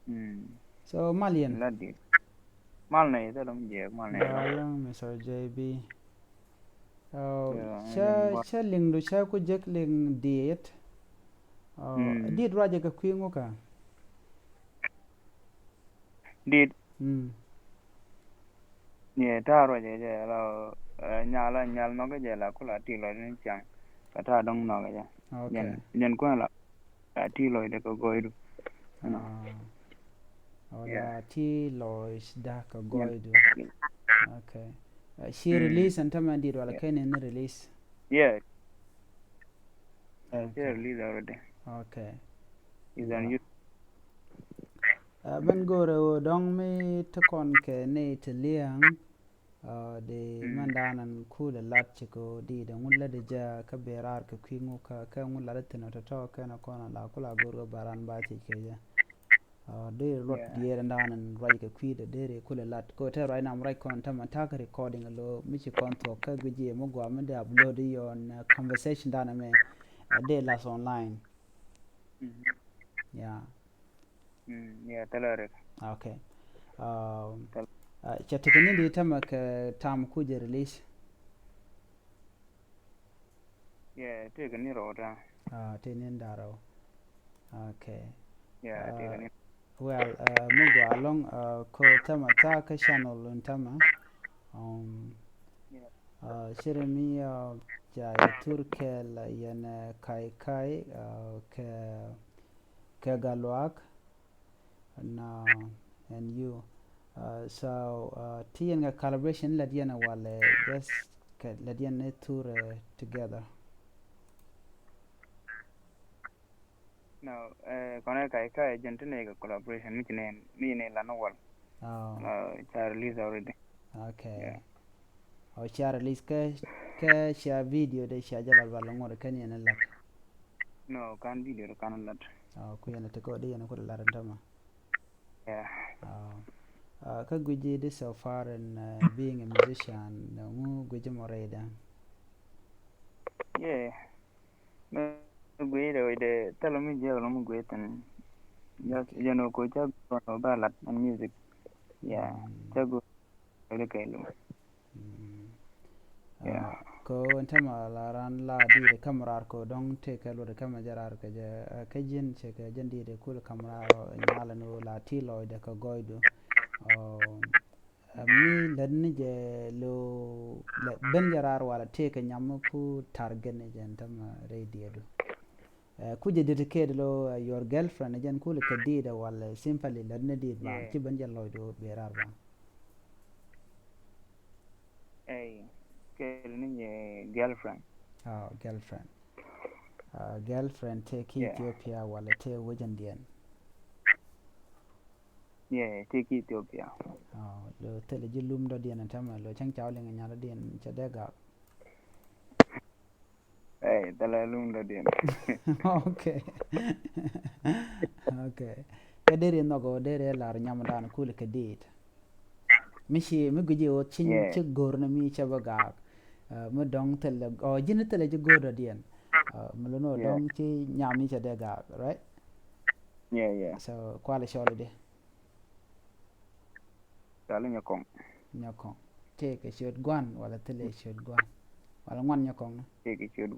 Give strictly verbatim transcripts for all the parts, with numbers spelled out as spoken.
Mm. So mal yɛn. La dit. Mal nɛ yɛ thil dɔ̱ŋ jiɛk mal nɛ yɛ. Mal yɛn, Mister J B. Oh, yeah, cä, cä liŋdu cä ku jek liŋ diet. Oh, mm, diet ruacɛ kɛ kui̱ ŋukä. Dit. Mm. Yɛ ta̱a̱ ruacɛ jɛ la, eh, nyal, nyal nhɔkä jɛ la kula ti lɔcdä ni ciaŋ. Kɛ ta̱a̱ dɔ̱ŋ nhɔkä jɛ. Okay. Jɛn, jɛn kuɛn la, la ti lɔcdä kɛ gɔɔydu. Ah. Oh, yeah, la ti lɔcdä kɛ gɔɔydu. Okay. Eh, ci, mm, release ɛn tämɛ dit wala, yeah, kɛn in release? Yeah. Eh, ci, okay, release already. Okay. Is on, yeah, YouTube. Eh, ben go̱o̱rɛ ɣöö dɔ̱ŋ mi ti kɔn kɛ nɛy ti liɛŋ, eh, di, mm, mɛn daanɛ kulɛ lat cikɛ ɣöö di dee ŋun lätdɛ jɛ kä ben raar kɛ kui̱ ŋukä, kä ŋun lat thi̱n ɔ tɔ̱tɔ̱ kɛn ɛ kɔn ɛ la kula go̱o̱r ɣöö ba ran ba thiec kɛ jɛ. Ah, deri luɔt, yeah, diɛɛr in da̱a̱n in ruac kɛ kui̱dɛ deri kulɛ lat. Kɛ tɛ ruac nam ruac kɔn tämɛ ta̱a̱ kɛ recording lo mi ci kɔn thuɔ̱k kä guic jiɛ mi gɔaa mi dee upload i̱ yɔn, uh, conversation da̱a̱n ɛmɛ, uh, dee lath online. Mm. Yeah. Mm, yeah, thilɛ rik. Okay. Um, thil- uh, cɛ tekɛ ni di tämɛ kɛ tam kucɛ release. Yeah, tëëkɛ ni rɛw ta. Ah, tëë ni da̱ŋ rɛw. Okay. Yeah, tëëkɛ ni. Ah, well, ah, mi gɔaa ɛlɔ̱ŋ, ah, kɛ tämɛ ta̱a̱ kä channel in tämɛ. Um, yeah. Ah, ciri mi, ah, ca yɛ thur kɛɛl, ah, yɛn, eh, Kai Kai, ah, kɛ, kɛ Gatluak. And, uh, and you. Uh, so, uh, ti yɛn kɛ collaboration lät yɛn walɛ, just kɛ lät yɛn ni thur, uh, together. No, eh, kɔnɛ Kai Kai jɛn ti ni kɛ collaboration mi ci ni, mi ni lan wal. Oh. Uh, ca release already. Okay. Yeah. Ɔ cia release kä, kä cia video de cia jɛ lat wala ŋot kɛn yɛn lat? No, kan video de kan lat. Ɔ, ku yɛn ti kɔ di yɛn ku lat in tämɛ. Yeah. Ɔ. Ɔ, kä guici di so far in, uh, being a musician, ŋu guici mɔ rɛydɛ? Yeah. Mi guici de wecdɛ thilɛ mi jiɛk lɔ mi guici thin. Just, okay, you know, ko ca gɔn ba lat in music. Yeah. Mm. Ca gɔn. Kɛɛliw. Mm. Yeah. Ah, kɛ ɣöö ɛn tämɛ la ran la di̱i̱t ɛ käm raar kɛ ɣöö dɔ̱ŋ tëëkɛ luɔt ɛ kämɛ jɛ raar kɛ jɛ, ah, kä ji̱n cɛ kɛ jɛn di̱i̱t ɛ kul käm raar ɔ nyal ɛn ɣöö la ti lɔcdɛ kɛ gɔɔydu. Ɔ, ah, mi lät ni jɛ lo lɛ ben jɛ raar walɛ tëëkɛ nyam mi ku tar gɛn jɛ ɛn tämɛ rɛy diɛɛdu. Eh, kucɛ dedicate lo, eh, your girlfriend, jɛn kulɛ kɛ di̱i̱t ɛ walɛ simply lät ni di̱i̱t ba, yeah, ci ben jɛ lɔcdu ben raar ba. Ey, kɛɛl ni jɛ girlfriend. Oh, girlfriend. Ah, girlfriend tëë ki, yeah, Ethiopia walɛ tëë wecändiɛn? Yeah, tëë ki Ethiopia. Oh, lo thilɛ ji̱ lum dɔ̱diɛn ɛn tämɛ, lo cäŋ ca wä liŋ ɛ nyal dɔ̱diɛn cɛ dee gak. Ey, thilɛ lum dɔ̱diɛn. Okay. Okay. Kä deri nhɔk ɣöö deri lar nyamdan kulɛ kɛ di̱i̱t. Mi ci, mi guici ɣöö ci, yeah, ci go̱r ni mi cɛ bä gaak. Uh, mi dɔ̱ŋ thilɛ, ɔ, ji̱n thilɛ ji̱ go̱r dɔ̱diɛn. Uh, mi lun ɣöö, yeah, dɔ̱ŋ ci nyam mi cɛ dee gaak, right? Yeah, yeah. So, kualɛ cɔl i̱di? Cɔal i̱ Nyakɔŋ. Nyakɔŋ. Tëëkɛ ciöt Gua̱n wala thilɛ ciöt Gua̱n? Wala Ŋuan Nyakɔŋ ni? Tëëkɛ ciöt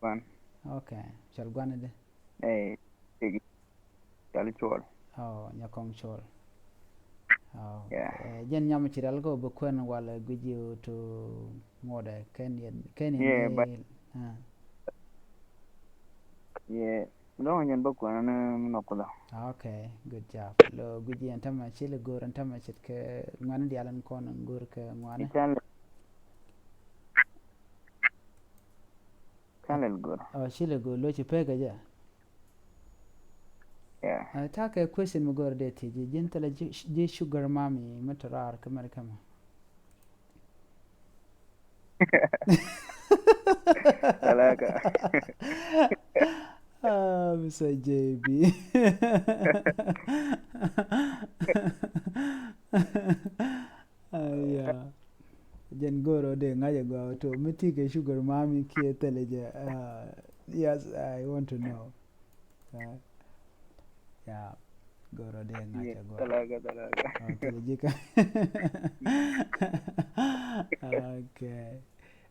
Gua̱n. Okay. Cɔl Gua̱n i̱di? Ey, tëëkɛ cɔl i̱ Cuɔl. Oh, Nyakɔŋ Cuɔl. Oh, yeah. Eh, jɛn nyam ci rial kɛ bi kuɛn wala guici ɣöö to ŋuɔdɛ kɛn yɛn, kɛn yɛn, yeah, ni, but, ah. Yeah. Dɔ̱ŋ jɛn bä kuɛn ni mi nɔk kulɔ. Okay, good job. Lo guici ɛn tämɛ ci lɛ go̱o̱r ɛn tämɛ ce̱tkɛ ŋuani diaal ɛn kɔn ɛn go̱o̱r kɛ ŋuani. I̱ can lɛ, can lɛ go̱o̱r. Oh, ci lɛ go̱o̱r lo ci pekɛ jɛ. Yeah. Ah, ta̱a̱ kɛ question mi go̱o̱r dee thiec ji̱, ji̱n thilɛ ji̱, ji̱ sugar mommy mi tɔ̱ raar kä mɛr kä mɛ. Alaka. Ah, Mister J B. Aya. Jɛn go̱o̱r ɔ dee ŋa̱c ɛ gɔaa ɔ to mi ti kɛ sugar mommy kiɛ thilɛ jɛ. Ah, yes, I want to know. Ah, yeah. Goro dee ŋa̱c a gua. Thalaga, thalaga. Oh, thilɛ jikä. Okay.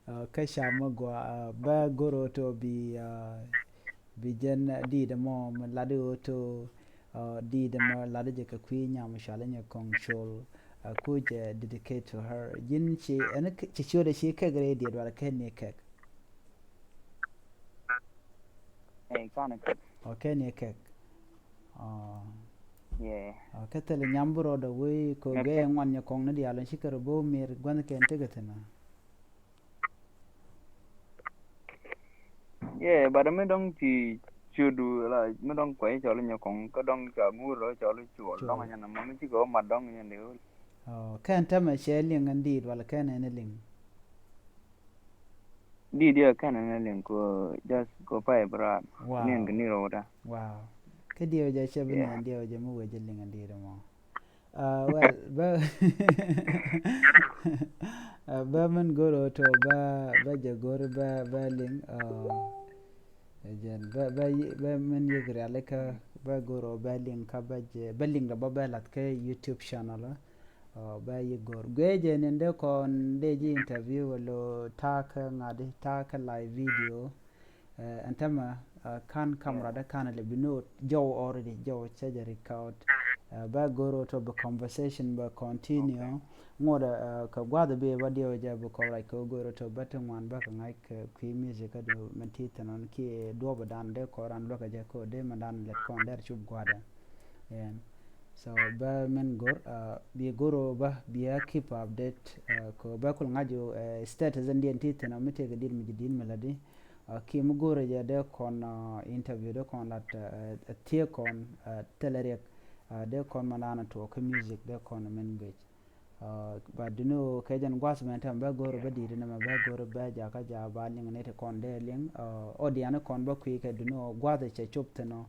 Oh, kä ca mi gua, ah, bä goro to bi, ah, bi jɛn, ah, di̱i̱t mɔ mi lat i̱ ɣöö to, ah, di̱i̱t mɔ lat i̱ jɛ kɛ kui̱ nyam cɔal i̱ Nyɔk Kɔŋ Col. Ah, kuc, eh, dedicate to her. Ji̱n ci, ɛn ci ciötdɛ ci kɛk rɛy diet wala kɛn ni kɛk? Ɛ, kɛn ni kɛk. Oh, kɛn ni kɛk. Oh. Yeah. Oh, kä thilɛ nyam bi rɔɔdɛ wee kɛ gɛɛ ŋuan Nyɔk Kɔŋ ni diaal ci kɛ rɔ bo̱o̱ mir gua̱n kɛn tekɛ thi̱n. Yeah, but mi dɔ̱ŋ ci ciötdu la mi dɔ̱ŋ kuɛy cɔl i̱ Nyɔk Kɔŋ kä dɔ̱ŋ ca guur rɔ cɔl i̱ Cuɔl dɔ̱ŋ a nyɛ nɔmɔ mi cikɛ wä mat dɔ̱ŋ nyɛ liw. Oh, kɛn tämɛ cɛ liŋ ɛn di̱i̱t wala kɛn ɛn ɛ liŋ? Di̱i̱t diɛ kɛn ɛn ɛ liŋ ko just ko pay bi raar. Wow. Niɛn kɛ ni rɔwda. Wow. Kä diɛw jɛ cɛ bi niɛn diɛw jɛ mi wee jɛ liŋ ɛn di̱i̱t ɛmɔ. Ah, well, bä, ah, bä min go̱r ɣöö to bä, bä jɛ go̱r bä, bä liŋ, ah, jɛn bä, bä, bä min yiëk rialikä bä go̱r ɣöö bä liŋ kä bä jɛ, bä liŋ dɔ bä, bä lath kä YouTube channel, ah, bä yiëk go̱r. Guiɛ jɛ nin dee kɔn dee ji̱ interview wala ta̱a̱ kä ŋa̱di, ta̱a̱ kä live video. Eh, ɛn tämɛ, eh, ka̱n camera dä ka̱n lɛ bi note jɔw already, jɔw cɛ jɛ record. Eh, bä go̱r ɣöö to bi conversation bä continue. Ŋuɔ̱t, eh, kɛ gua̱th bi bä diɛw jɛ bi kɔn ruac kɛ ɣöö go̱r ɣöö to bä ti ŋuan bä kɛ ŋa̱c kɛ kui̱ music kä du min ti thi̱n ɔn kiɛ duɔ̱ɔ̱p dan dee kɔn ran luäk kɛ jɛ kɛ ɣöö dee min dan lɛt kɔn dee rɛ cup gua̱dɛ. Ɛn. So bä min go̱r, eh, bi go̱r ɣöö bä bi a keep update, eh, kɛ ɣöö bä kul ŋa̱c ɣöö, eh, status in diɛn ti thi̱n ɔ mi tëëkɛ di̱t mi ji̱ di̱t mi lätdi. Ah, kiɛ mi go̱o̱rɛ jɛ dee kɔn, ah, interview dee kɔn lat, ah, ah, thiee kɔn, ah, thilɛ riɛk, ah, dee kɔn ma naan tuɔɔk kä music dee kɔn min guic. Ah, but duni ɣöö kɛ jɛn gua̱th mɛn tɛm bɛ go̱o̱rɛ bä di̱i̱t ni mɛ bɛ go̱o̱rɛ bɛ jakä ja̱ ba liŋ ni ti kɔn dee liŋ, ah, audience kɔn bä kui̱ kɛ duni ɣöö gua̱th cɛ cop thi̱n ɔ.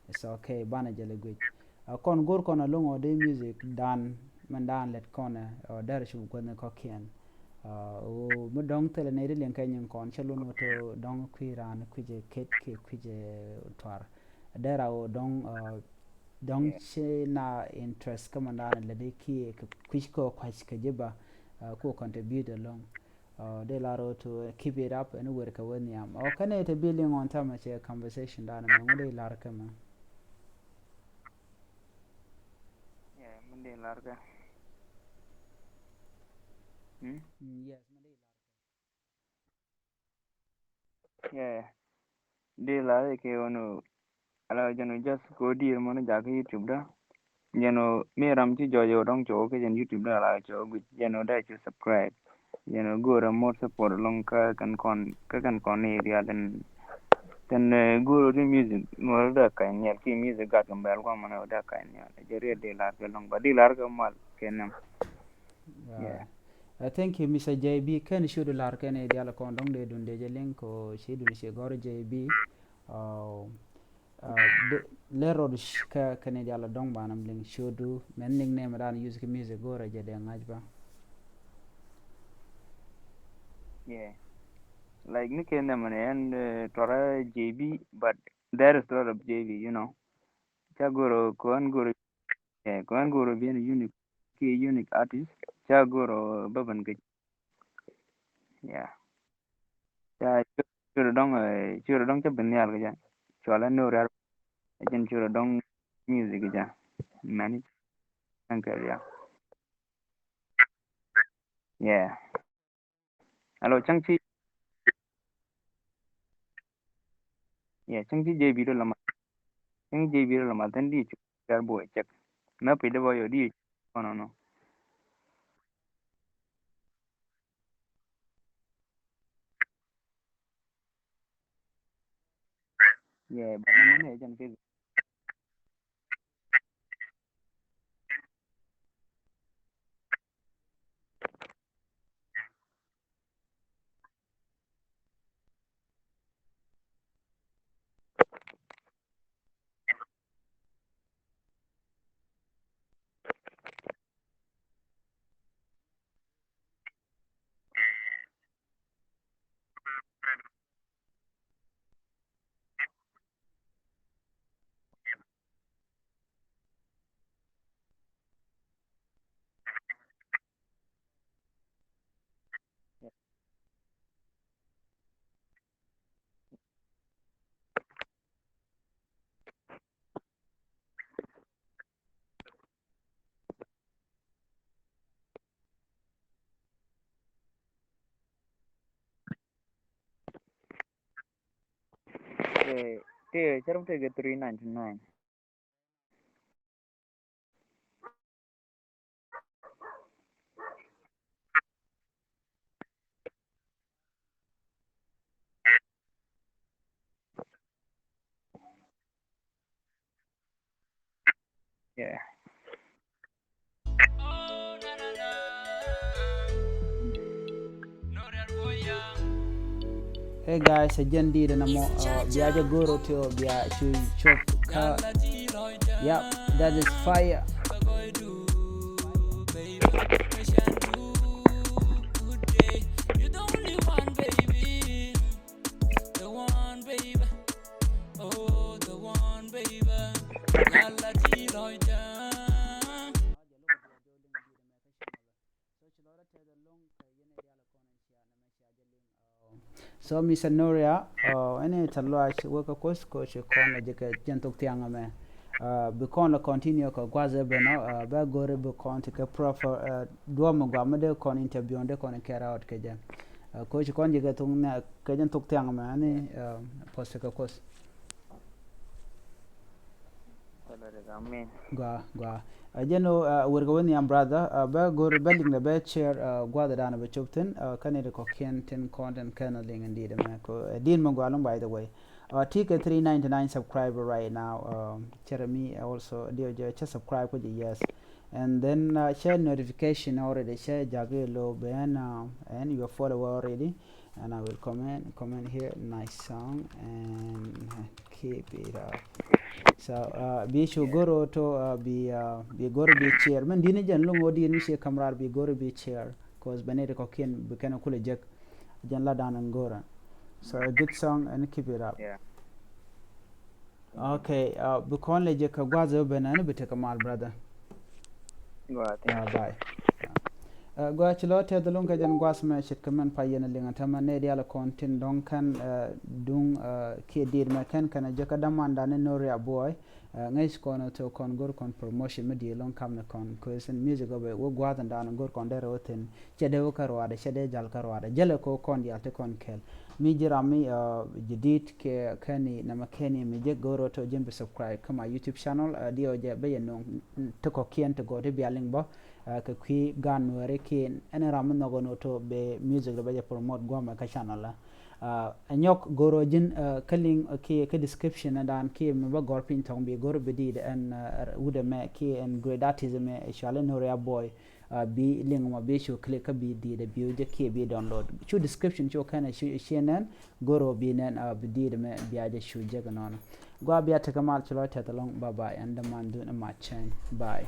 It's okay, banɛ jɛ lɛ guic. A kɔn go̱r kɔn a lo̱ŋ ɔ dee music dan mɛn dan lɛt kɔn ɛ ɔ dɛr cup guäthni kɔ̱kiɛn. A ɣöö mi dɔ̱ŋ thilɛ nɛy ti liɛŋ kɛ nyin kɔn cɛ lun wä to dɔ̱ŋ kui̱ raan kui̱cɛ ket kiɛ kui̱cɛ tuar. Dɛr a ɣöö dɔ̱ŋ, a, dɔ̱ŋ ci na interest kä mɛn dan lɛt i̱ kiɛ kɛ kui̱c kɛ kua̱c kɛ ji̱ ba, a, ku contribute alɔ̱ŋ. A, dee lar ɣöö to keep it up ɛn wër kɛ wä nhiam. Ɔ kɛnɛ te bi liŋ ɣɔn thamɛ cɛ conversation dan mɛ ŋu dee lar kɛ mɛ. Yeah, mi di lar kɛ. Hmm? Mm, yes, mi di lar kɛ. Yeah. Di lar kɛ wani ala jɛn just ko dir mɔni jakä YouTube da. Jɛn mi ram ci jɔjɛ dɔŋ cɔw kɛ jɛn YouTube da la cɔw guic jɛn da ci subscribe. Jɛn go̱o̱rɛ more support lɔŋ kä kɛn kɔn kä kɛn kɔn ni dial den. Tɛn, eh, go̱o̱r di music ŋuɔr da ka̱ny niɛl ki music gat kɛ bɛl kɔn mɔnɛ da ka̱ny niɛl jɛ riet di lar kɛ lɔŋ ba di lar kɛ mal kɛ nɛm. Yeah. I think Mister J B kɛn should lar kɛn dial kɔn dɔŋ de dun de jɛ link ko ci dun ci gɔr J B. Uh, uh, de, lɛ rɔd kä kɛn dial dɔŋ banam link should do mɛn nickname dan use ki music go̱r jɛ de ŋa̱c ba. Yeah. Like ni kɛ nɛmɛ ni ɛn, eh, tɔrɛ J B, but there is a lot of J B, you know. Ca goro ko ɛn goro, yeah, ko ɛn goro bi ɛn unique, ki unique artist. Ca goro bäbän kɛ. Yeah. Ca curo dɔŋ, eh, curo dɔŋ ca bi nhial kɛ jɛ. Cual ɛn nori ar. Ɛn curo dɔŋ music kɛ jɛ. Mɛni. Thank you, yeah. Yeah. Alo, cäŋ ci. Yeah, cäŋ ci J B rɔ lama. Cäŋ J B rɔ lama thin di cu jar bo cek. Mɛ pi de bɔ yo di kɔnɔ no. Yeah, but no money agent Facebook. Tëë, tëë, cɛ rɔ tëë kɛ three ninety nine. Yeah. Hey guys, ɛ jɛn di̱i̱t ɛn ɛmɔ, uh, bia jɛ go̱r ɔ ti ɔ bia cu cop kä. Yep, that is fire. So Mister Noria, uh, ɛn ɛ tɛth lɔaac wä kä Kuoth, Kuoth ci kɔn lɛ jɛ kɛ jɛn thok thiaŋ ɛmɛ. Uh, bi kɔn lɛ continue kɛ gua̱th ɛ ben ɔ, uh, bɛ go̱ri bi kɔn ti kɛ prefer, uh, duɔ̱ɔ̱p mi gɔaa mi dee kɔn interview dee kɔn carry out kɛ jɛ. Uh, Kuoth ci kɔn jɛ kɛ thok nɛ kɛ jɛn thok thiaŋ ɛmɛ, ɛn ɛ, uh, puɔth ti kɛ Kuoth. Amen. Gua, gua. Uh, jɛn ɔ, uh, wër kɛ wä nhiam brother, uh, bɛ go̱r bɛ liŋ dɛ bɛ share, uh, gua̱th dan bɛ cop thi̱n, uh, kä nɛy ti kɔ̱kiɛn tin kɔn tin kɛn liŋ in di̱i̱t ɛmɛ. Kɛ, uh, di̱i̱t mi gua lɔŋ, by the way. Uh, ti kɛ three ninety nine subscriber right now. Uh, cɛ rɛ mi also diɔ jɛ cɛ subscribe kɛ jɛ, yes. And then, uh, cɛ notification already cɛ ja̱k i̱ lo̱ ben, uh, and your follower already. And I will comment, comment here, nice song, and keep it up. So, uh, bi cu go̱r ɔ to, uh, bi, uh, bi go̱r bi share. Min di̱t ni jɛn lo̱ŋ ɔ di̱t ni ci kam raar bi go̱r bi share. 'Cause bɛ nɛy ti kɔ̱kiɛn bi kɛn kulɛ jek. Jɛn la dan in go̱r. So, a good song and keep it up. Yeah. Okay, uh, bi kɔn lɛ jɛ kɛ gua̱th ɛ ben, ɛn bi tekɛ mal, brother. Gua̱th. Yeah, bye. Uh, gua ci lɔ tɛth lo̱ŋ kɛ jɛn gua̱th mɛ ce̱tkɛ mɛn pay yɛn a liŋ a tämɛ nɛy diaal kɔn tin dɔ̱ŋ kɛn, uh, duŋ, uh, kiɛ diet mɛ kɛn kɛn a jɛ kä dämandan ni Noria Boy. Uh, ŋäc kɔn a thok kɔn go̱r kɔn promotion mi diet lo̱ŋ kam ni kɔn, 'cause in music ɔ bɛ wä gua̱th in dan go̱r kɔn derɛ wä thi̱n. Cɛ dee wä kä ruaadɛ, cɛ dee jal kä ruaadɛ. Jälɛ kɛ kɔn diaal ti kɔn kɛl. Mi ji̱ ram mi, uh, jadid kɛ kɛn i̱ nɛmɛ kɛn i̱ mi jek go̱r ɔ to ji̱n bi subscribe kä my YouTube channel, uh, diɔ jɛ bɛ yɛ nuɔ̱ŋ ti kɔ̱kiɛn ti gɔɔ ti bia liŋ bä, uh, kɛ kui̱ gan Nuääri kiɛ ɛn ram mi nhɔk ɔ nɔ to bɛ music dɔ bɛ jɛ promote guamɛ kä channel la. Uh, ɛ nyɔk go̱r ɔ ji̱n, uh, kä liŋ, uh, kiɛ kä description ɛ dan kiɛ mi bä gɔr piny thɔŋ bi go̱r bi di̱i̱t ɛn, uh, wut ɛmɛ kiɛ ɛn great artist ɛmɛ, uh, cuali Noria Boy. Uh, bi liŋ mɔ bi cu click kä bi di̱i̱t ɛ bi wä jɛ kiɛ bi download. Cu description cu kɛn ɛ cu, ci nɛn, go̱r ɔ bi nɛn, uh, bi di̱i̱t ɛmɛ bia jɛ cu jek ɛnɔnɔ. Gua bia tekɛ mal, ci lɔ tɛth ɛlɔ̱ŋ, bye bye, ɛn dämandun ɛ ma cɛny, bye.